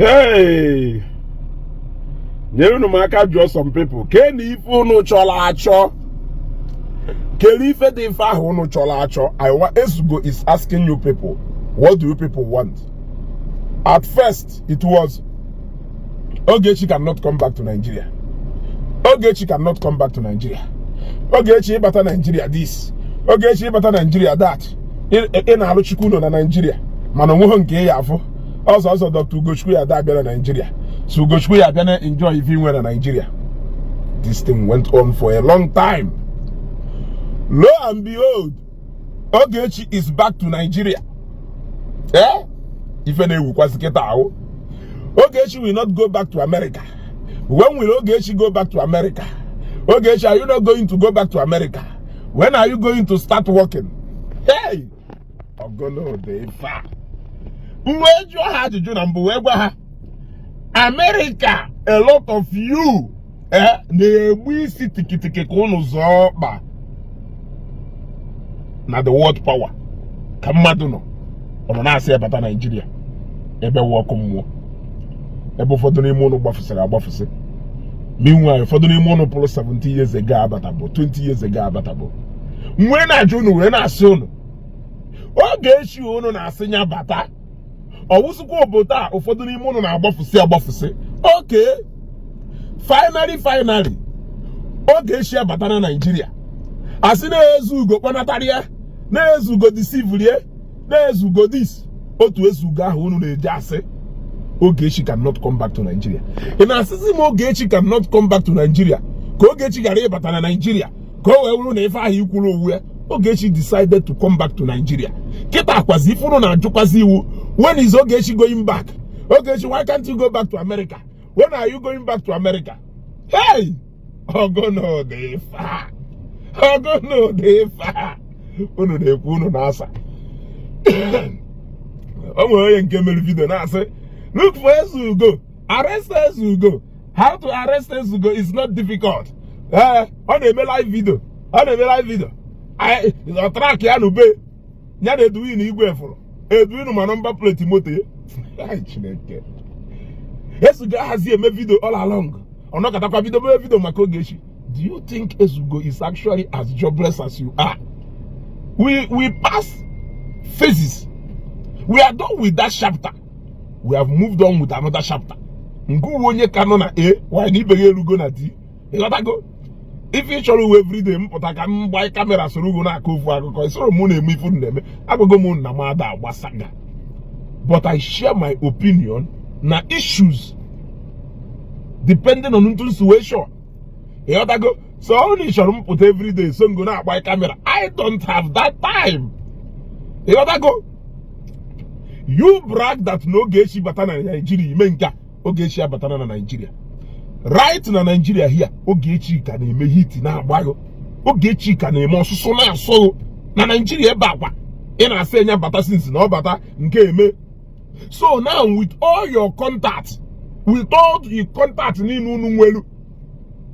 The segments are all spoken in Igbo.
Hey! Nyere m aka jụọ some people, kee na ife unu chọrọ achọ? Kedu ife dị ife ahụ unu chọrọ achọ? I want Ezugo is asking you people, what do you people want? At first, it was Ogechi cannot come back to Nigeria. Ogechi cannot come back to Nigeria. Ogechi ịbata Nigeria this. Ogechi ịbata Nigeria that. Ị na-alụ Chukwu nọ na Nigeria, mana onweghị nke ị ya afụ. Ọzọ ọzọ Dr. Ugochukwu ya ada abịa na Nigeria. So Ugochukwu ya abịa na enjoy ife inwe na Nigeria. This thing went on for a long time. Lo and behold, Ogechi is back to Nigeria. Eh? Ife na-ewukwazi kịta ahụ. Ogechi will not go back to America. When will Ogechi go back to America? Ogechi, are you not going to go back to America? When are you going to start working? Hey! Ogono dị ife a. M wee jụọ ha ajụjụ na mbụ, wee gwa ha, America, a lot of you na-egbu isi tikitiki ka unu zọọ ọkpa na the world power ka mmadụ nọ. Ọ nọ na-asị ebata Naijiria, ebe wụ ọkụ mmụọ, ebe ụfọdụ n'ime ụnụ gbafụsịrị agbafụsị. Meanwhile, ụfọdụ n'ime ụnụ pụrụ 70 years ago abatabụ, 20 years ago abatabụ. M wee na-ajụ unu, wee na-asị unu, Ogechi unu na-asị ya bata, ọ wụsịkwa obodo a ụfọdụ n'ime ụnụ na-agbafụsị agbafụsị. Okay, finally, finally, Ogechi abata na Naijiria, asị na-ezu ugo kpọnatara ya, na-ezu ugo deceive, na-ezu ugo this. Otu Ezugo ahụ unu na-eji asị Ogechi cannot come back to Nigeria, ị na-asịzi m Ogechi cannot come back to Nigeria, ka Ogechi ghara ịbata na Nigeria, ka o wee wụrụ na ife ahụ ikwuru owu ya. Ogechi decided to come back to Nigeria. Kịta akwazi ife unu na-ajụkwazi iwu, when is Ogechi going back? Ogechi, why can't you go back to America? When are you going back to America? Hey! Ogono dị fa, ogono dị fa. Unu na-ekwu, unu na-asa. O nwere onye nke mere video na-asị, "Look for Ezugo, arrest Ezugo. How to arrest Ezugo is not difficult." Ee, ọ na-eme live video, ọ na-eme live video. Ọ track ya n'ube ya na Edwin Igwe fụrụ Edwin, ma number plate moto ya. Ai, Chineke! Ezugo ahazi eme video all along, ọ nọkọtakwa bido mee video maka Ogechi. Do you think Ezugo is actually as jobless as you are? We pass phases. We are done with that chapter. We have moved on with another chapter. Nke uwe onye ka nọ na A, why na ibe gị erugo na D? Ịghọtago? Ife ị chọrọ uwe everyday, m pụta ka m gbaa camera soro ugwu na-akọ ofu akụkọ, isoro mụ na-eme ifu na-eme. Agwago m na m ada agbasaga, but I share my opinion na issues depending on ntu situation. Ịghọtago? So ọ na ị chọrọ m pụta everyday so ngo na-agba camera, I don't have that time. Ịghọtago? You brag that na Ogechi bata na Nigeria, ime nke a. Ogechi abatara na Nigeria, right? Na Nigeria here, Ogechi ka na-eme hit na-agbago. Ogechi ka na-eme ọsụsụ na-asụ na Nigeria ebe akwa ị na-asị enya bata since na ọ bata nke eme. So now, with all your contact, with all the contact niile unu nwelu,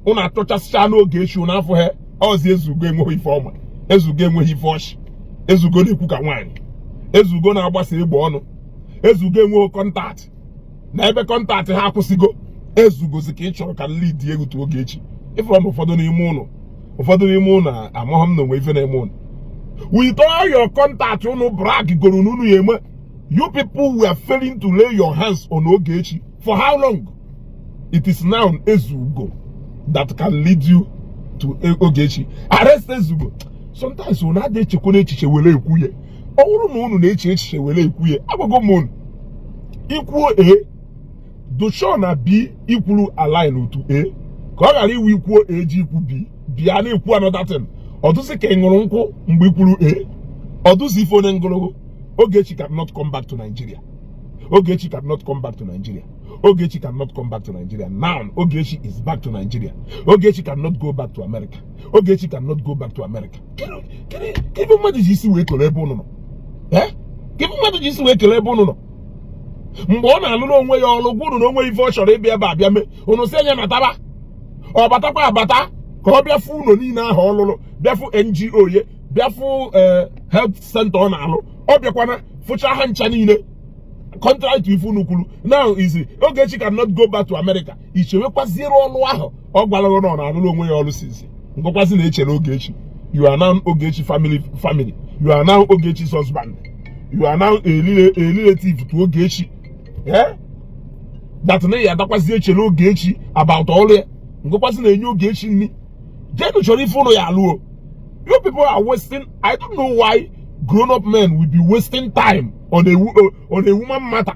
unu atụchasịcha n'Ogechi, unu afọ ha ọzi. Ezugo enweghị ife ọma, Ezugo enweghị ife ọchị, Ezugo na-ekwu ka nwaanyị, Ezugo na-agbasa egbe ọnụ, Ezugo enweghị contact na ebe contact ha akwụsịgo. Ezugozi ka ị chọrọ ka lead egwu to Ogechi. Ịfụrụ na ụfọdụ n'ime ụnụ, ụfọdụ n'ime ụnụ amaghị m na onwe ife na-eme ụnụ. With all your contact unu brag goro na unu ya eme, you people were failing to lay your hands on Ogechi for how long? It is now Ezugo that can lead you to Ogechi. Arrest Ezugo. Sometimes unu adịghị echekwa n'echiche were ekwu ya. Ọ bụrụ na unu na-eche echiche were ekwu ya, agwago m unu, ikwuo A, dosho na B ikwuru align otu A, ka ọ ghara iwu ikwuo A ji ikwu B, bịa na-ekwu another thing. Ọ dụsị ka ị ṅụrụ nkwụ mgbe ikwuru A. Ọ dụsị ife onye ngologo. Ogechi cannot come back to Nigeria. Ogechi cannot come back to Nigeria. Ogechi cannot come back to Nigeria. Now, Ogechi is back to Nigeria. Ogechi cannot go back to America. Ogechi cannot go back to America. Kedu kedu kedu mmadụ ji isi wee kele ebe unu nọ? Eh? Kedu mmadụ ji isi wee kele ebe unu nọ? Mgbe ọ na-alụrụ onwe ya ọrụ, gwa unu na onwe ife ọ chọrọ ịbịa ebe a bịa mee, unu si anya nataba. Ọ batakwa abata ka ọ bịa fụ ụlọ niile ahụ ọ lụrụ, bịa fụ NGO ye, bịa fụ health center ọ na-alụ. Ọ bịakwana fụcha ha ncha niile. Contrary to ife unu kwuru, now is Ogechi cannot go back to America. Ichewekwaziere ọlụ ahụ ọ gwara gị na ọ na-arụrụ onwe ya ọrụ since. Ngọkwasị na-echere Ogechi. You are now Ogechi family. You are now Ogechi's husband. You are now a relative to Ogechi. Eh? That na ya adakwazi echere Ogechi about ọrụ ya. Ngọkwasị na-enye Ogechi nri. Jenu chọrọ ife ụnụ ya alụọ. You people are wasting. I don't know why grown-up men will be wasting time on a woman matter.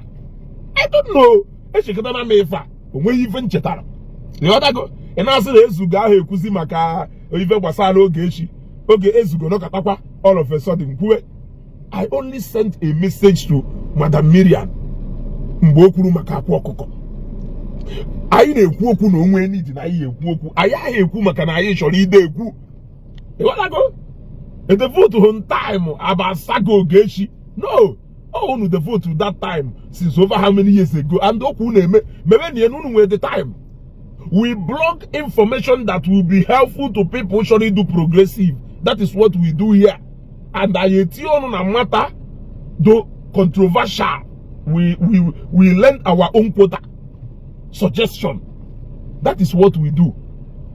I don't know. Echekọtara m ife a, o nweghị ife m chetara. Ịghọtago? Ị na-asị na Ezugo ahụ ekwuzi maka ife gbasara Ogechi. Oge Ezugo nọkọtakwa, all of a sudden kwuwe. I only sent a message to Madam Miriam mgbe o kwuru maka akwa ọkụkọ. Anyị na-ekwu okwu na onwe need na anyị ekwu okwu. Anyị agha ekwu maka na anyị chọrọ ide ekwu. Ịghọtago? E devote hon time about saga Ogechi. No. Oh, unu devote to that time since over how many years ago? And okwu na-eme mebe na unu nwere the time. We blog information that will be helpful to people chọrọ do progressive. That is what we do here. And anyị etinye ọnụ na matter though controversial. We lend our own quota suggestion. That is what we do.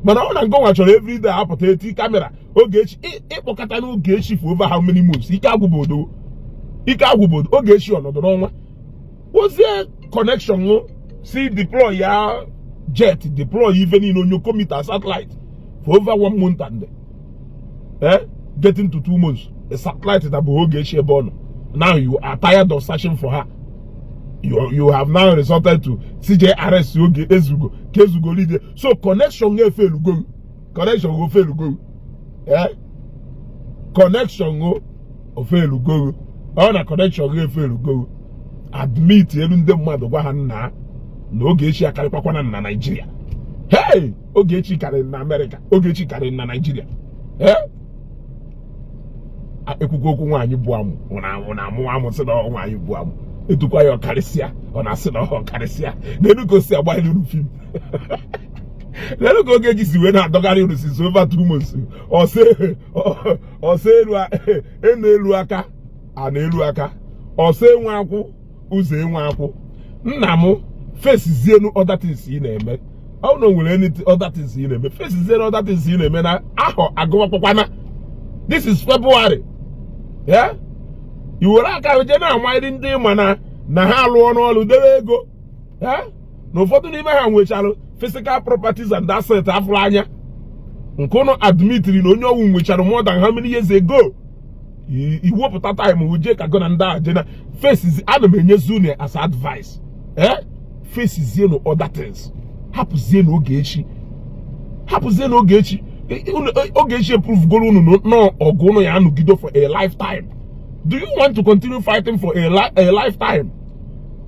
Mana ọ na ngọnwa chọrọ everyday apụta eti camera Ogechi ịkpọkọta na Ogechi for over how many months? Ike agwụbodo, ike agwụbodo Ogechi ọnọdụ n'ọnwa ozie connection ṅụ si deploy ya jet, deploy ife niile, onyokomita, satellite for over one month and getting to 2 months. A satellite that bụ Ogechi ebe ọ nọ. Now you are tired of searching for her. You have now resorted to CJ arrest oge Ezugo ka Ezugo lead. So connection ga efelugo, connection go felugo, eh, connection go ofelugo. Ọ na connection ga efelugo. Admit elu ndị mmadụ, gwa ha nna na Ogechi akarịkwakwana na Nigeria. Hey, Ogechi karịrị na America, Ogechi karịrị na Nigeria. Eh, ekwukwu okwu nwaanyị bụ amụ na amụ amụ sị na ọ nwaanyị bụ amụ etukwa ya ọkarịsịa. Ọ na-asị na ọ ọkarịsịa n'elu ka o si agba elu film, n'elu ka Ogechi si wee na-adọgharị unu since over 2 months. Ọsọ elu enu elu aka a na elu aka ọsọ enwe akwụ ụzọ enwe akwụ. Nna m, fesizienu other things ị na-eme. Ọ na o nwere any other things ị na-eme, fesizienu other things ị na-eme na ahọ agụmakwụkwana. This is February. Yeah, i were aka jee na-amanyere ndị ma na ha alụọ n'ọrụ debe ego, na ụfọdụ n'ime ha nwechara physical properties and assets afụrụ anya nke ụnụ admitiri na onye ọwụ nwechara more than how many years ago. Iwepụta time uje ka go na ndị a je na faces. Ana m enyezi unu as advice, eh, facezie no other things. Hapụzie na Ogechi, hapụzie na Ogechi. Ogechi eprovegoro unu na ọgụ unu ya anọgido for a lifetime. Do you want to continue fighting for a lifetime,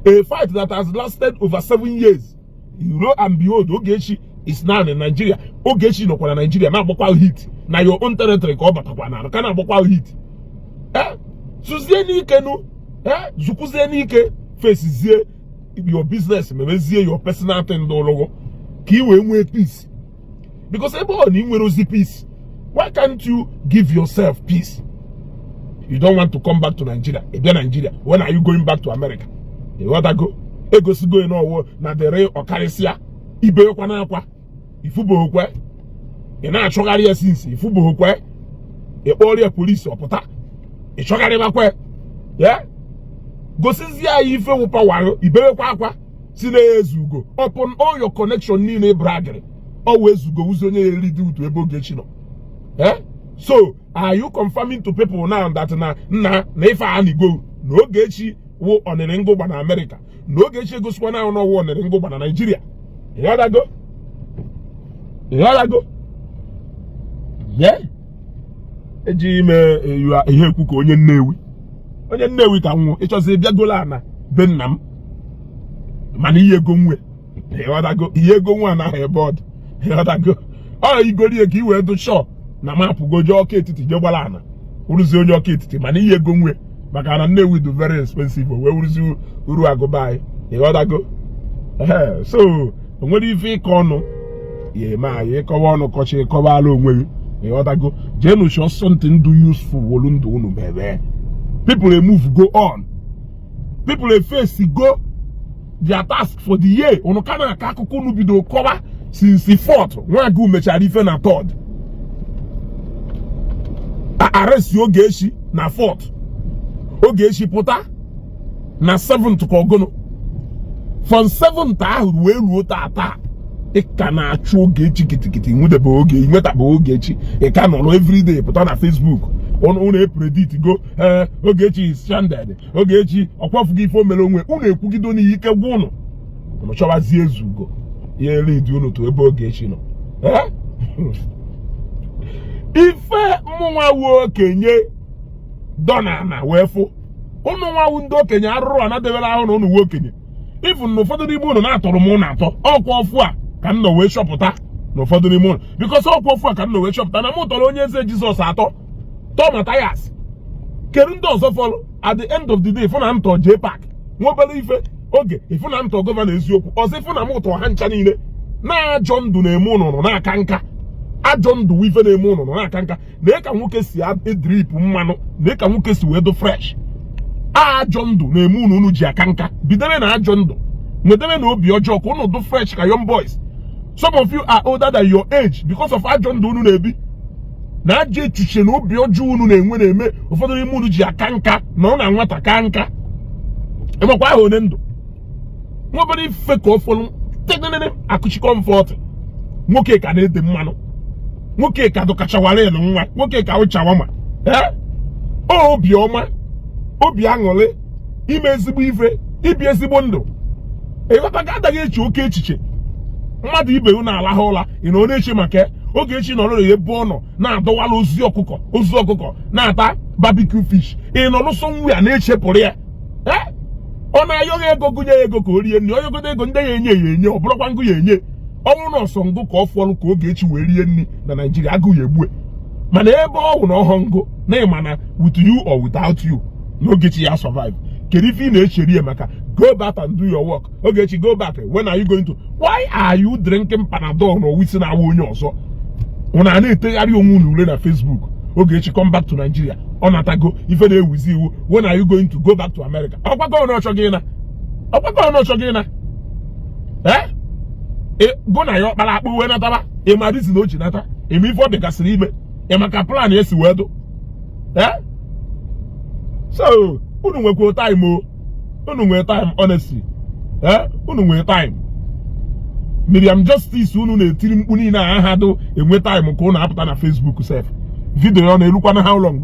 a fight that has lasted over 7 years? Lo and behold, Ogechi is now in Nigeria. Ogechi nọkwa na Nigeria na-agbakwa hit na your own territory ka ọ batakwa na ka na-agbakwa hit. Eh, zuzie n'ike nu, eh, zukwuzie n'ike, facezie your business, memezie your personal thing ndị ụlọgọ ka ị wee nwee peace, because ebe ọ na ị nwere ozi peace, why can't you give yourself peace? You don't want to come back to Nigeria. Ị bịa Nigeria, when are you going back to America? Ịghọtago? Egosigo n'ọwụ na dere ọkarịsịa ibekwa n'akwa ifubohokwe. Ị na-achọgharị ya since ifubohokwe. Ị kpọrọ ya polisi ọpụta, ị chọgharịbakwe ya. Gosizie anyị ife wụpawarụ ibewekwa akwa si na-ezugo upon all your connection niile bragịrị ọ wee zugo wuzi onye ya eridi utu ebe Ogechi nọ. Eh, so are you confirming to people now that na nna na ife a nigo na Ogechi wụ ọnịrị ngụgba na America, na Ogechi egosikwa na ọnụ ọnịrị ngụgba na Nigeria? Ịghọtago? Ịghọtago? Yeah, ejighị ime ihe ekwu ka onye Nnewi, onye Nnewi ka nwụ ịchọzi ịbịagolo ana be nna m, mana ihe ego nwe. Ịghọtago? Ihe ego nwa anaghị ebe ọ dị. Ịghọtago? Ọ igorie ka i wee dụ shọ na mapụgo jee ọka etiti, jee gbara ana wụrụzi onye ọka etiti, mana ihe ego nwe maka na Nnewi dị very expensive, o wee wụrụzi uru agụba anyị. Ịghọtago? Ee, so o nwere ife ịkọ ọnụ ya eme anyị ịkọwa ọnụ kọcha ịkọwala onwe gị. Ịghọtago? Jee nụchọ something do useful wolu ndụ unu mebe. People dey move go on. People efesi go their task for the year. Unu ka na-akọ akụkọ unu bido kọba since fourth. Nwagụ mechara ife na third, arrest Ogechi na fourth, Ogechi pụta na seventh, ka ọgụnụ from seventh ahụ wee ruo tata, ị ka na-achụ Ogechi kitikiti. Nwetaba oge, nwetaba Ogechi. Ị ka nọrọ everyday pụta na Facebook, unu epredict go, ee, Ogechi is stranded, Ogechi ọkwafugo ife o mere onwe unu. Ekwugido n'ihe ike gwa unu, unu chọwazie Ezugo ihe lead unu to ebe Ogechi nọ. Ife mụnwa wu okenye dọnana wee fụ unu nwawu ndị okenye arụrụ a na-debere ahụ na unu wu okenye. Even na ụfọdụ n'ime unu na-atụrụ m unu atọ ọkwa ọfụ a ka m nọ wee chọpụta na ụfọdụ n'ime unu, because ọkwa ọfụ a ka m nọ wee chọpụta na mụ tọrọ onye eze Jizọs atọ tọọ Mathias. Kedu ndị ọzọ fọrọ? At the end of the day, ịfụ na ntọ jee park nwa obere ife oge, ịfụ na ntọ governor eziokwu ọzọ, ịfụ na m tọọ ha ncha niile. Na ajọ ndụ na-eme ụnụnụ na-aka nka, ajọ ndụ ife na-eme ụnụnụ na-aka nka. Na ka nwoke si edrip mmanụ, na ka nwoke si wee do fresh. Ajọ ndụ na-eme unu unu ji aka nka. Bidere na ajọ ndụ, nwedere na obi ọjọọ, ka unu do fresh ka young boys. Some of you are older than your age because of ajọ ndụ unu na-ebi na ajọ echiche na obi ọjọọ unu na-enwe na-eme ụfọdụ n'ime unu ji aka nka na ọ na nwata ka nka. Ịmakwa ahụ one ndụ nwa obere ife ka ọ fọrọ tegnene akụchi comfort. Nwoke ka na-ede mmanụ, nwoke ka dụkachawara elu nwa nwoke ka ụchawa ma ee, obi ọma, obi aṅụrị, ime ezigbo ife, ibi ezigbo ndụ. Ịghọta adaghị eche oke echiche. Mmadụ ibe unu alahụ ụla, ị na ọ na-eche maka Ogechi nọrọ ya ebe ọ nọ na-adọwala ozu ọkụkọ, ozu ọkụkọ, na-ata barbecue fish. Ị nọ n'ụsọ nwa ya na-echepụrụ ya. Ọ na-ayọghị ego, gụnye ya ego ka o rie nri. Ọyọgodo ego ndị ya enye ya enye, ọ bụrụkwa ngụ ya enye. Ọ bụrụ na ọsọ ngụ ka ọ fọlụ ka Ogechi wee rie nri na Naijiria, agụụ ya egbue. Mana ebe ọ hụ na ọhọ ngụ na ịma na with you or without you na Ogechi ya survive, kedu ife ị na-echeri ya maka? Go back and do your work. Ogechi go back, when are you going to? Why are you drinking Panadol na owisi na-awa onye ọzọ? Unu a na-etegharị onwe unu ule na Facebook. Ogechi come back to Nigeria, ọ natago ife na-ewuzi iwu. When are you going to go back to America? Ọkwakọ ọ na-ọchọ gị na ọkwakọ ọ na-ọchọ gị na ee, gụ na ya ọkpara akpụ wee nataba. Ịma reason o ji nata, ịma ife ọ dịgasịrị ime, ịma ka plan esi wee dụ. Ee, so unu nwekwa time o, unu nwee time, honestly. Ee, unu nwee time. Miriam Justice unu na-etiri mkpu niile a aha do enwe time ka unu apụta na Facebook sef. Video ya ọ na-erukwana how long?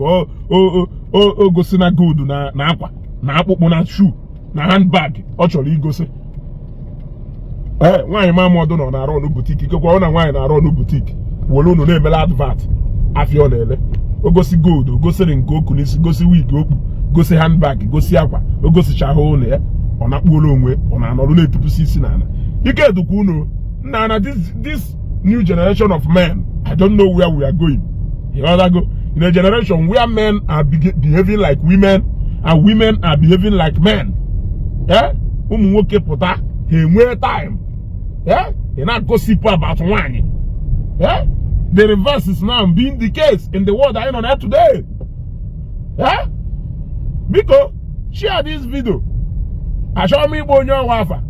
O gosi na gold na akwa na akpụkpụ na shoe na handbag ọ chọrọ igosi. Ee, nwaanyị mamọdụ nọ na-arụ ọnụ boutique. Ikekwe ọ na nwaanyị na-arụ ọnụ boutique were unu na-emele advert afịa ọ na-ele. O gosi gold, o gosiri nke oku n'isi, gosi wig okpu, gosi handbag, gosi akwa, o gosichahụ ụlọ ya, ọ na-akpuola onwe, ọ na-anọrụ na-etupụsi isi n'ala. Ike dụkwa unu nna na this new generation of men. I don't know where we are going. You go in a generation where men are behaving like women and women are behaving like men. Eh, ụmụ nwoke pụta, ha enwee time, eh, ị na-gossip about nwaanyị. Eh, the reverse is now being the case in the world anyị nọ na today. Eh, biko share this video. Achọrọ m ịkpọ onye ọnwa afa,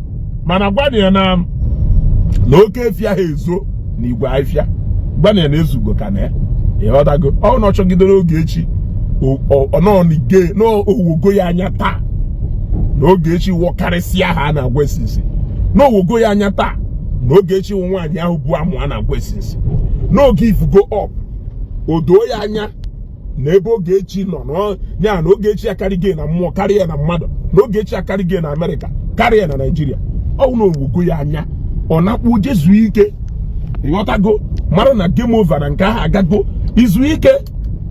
mana gwana ya na oke efi ahụ ezo na igwe afịa. Gwana ya na Ezugo ka na ya. Ịghọtago? Ọ na ọ chọgidere Ogechi ọnọnige n'owogo ya anya taa na Ogechi wọkarịsịa ha a na-agwa esisi n'owogo ya anya taa na Ogechi wụ nwaanyị ahụ bụ amụ a na-agwa esisi n'oge ifugo up. O doo ya anya na ebe Ogechi nọ ya na Ogechi akarịghị na mmụọ karịa na mmadụ, na Ogechi akarịghị na Amerịka karịa na Naijiria. Ọ na owogo ya anya, ọ na-akpụ jezuo ike. Ịghọtago? Mara na game over, na nke ahụ agago. Izu ike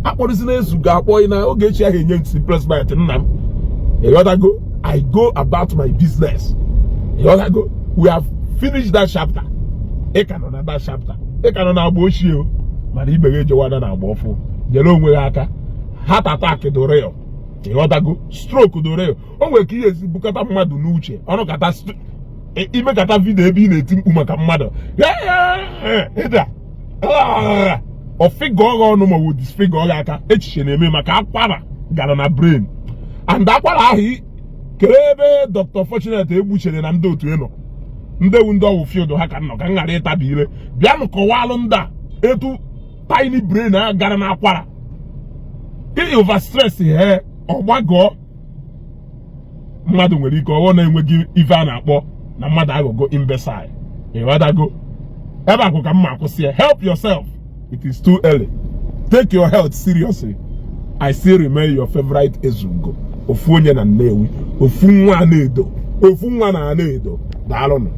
akpọrọzina Ezugo akpọ na Ogechi ahụ enye ntị president nna m. Ịghọtago? I go about my business. Ịghọtago? We have finished that chapter. Ị ka nọ na that chapter, ị ka nọ na agba ochie o, mana ibe gị ejewana na agba ọfụ. Nyere onwe gị aka. Heart attack dị real. Ịghọtago? Stroke dị real. O nwere ka ihe esi bukata mmadụ n'uche ọnụkata imekata video ebe ị na-eti mkpu maka mmadụ ịda ọfịga ọgha ọnụ ma ọ bụ disfigure ọgha aka. Echiche na-eme maka akwara gara na brain and akwara ahụ. Kedu ebe Dr. Fortunate Egbuchere na ndị otu nọ, ndị ewu, ndị ọwụ field ha ka nọ, ka m ghara ịtabi ire? Bịanụ kọwalụ ndị a etu tiny brain a gara n'akwara ị over stress he ọgbagọọ. Mmadụ nwere ike ọghọ na-enweghị ife a na-akpọ na mmadụ aghọgo imbecile. Ịghọtago? Ebe akwụ ka mma akwụsị ya. Help yourself, it is too early. Take your health seriously. I still remain your favorite Ezugo, ofu onye na Nnewi, ofu nwa na-edo, ofu nwa na Ana-Edo. Daalụnụ.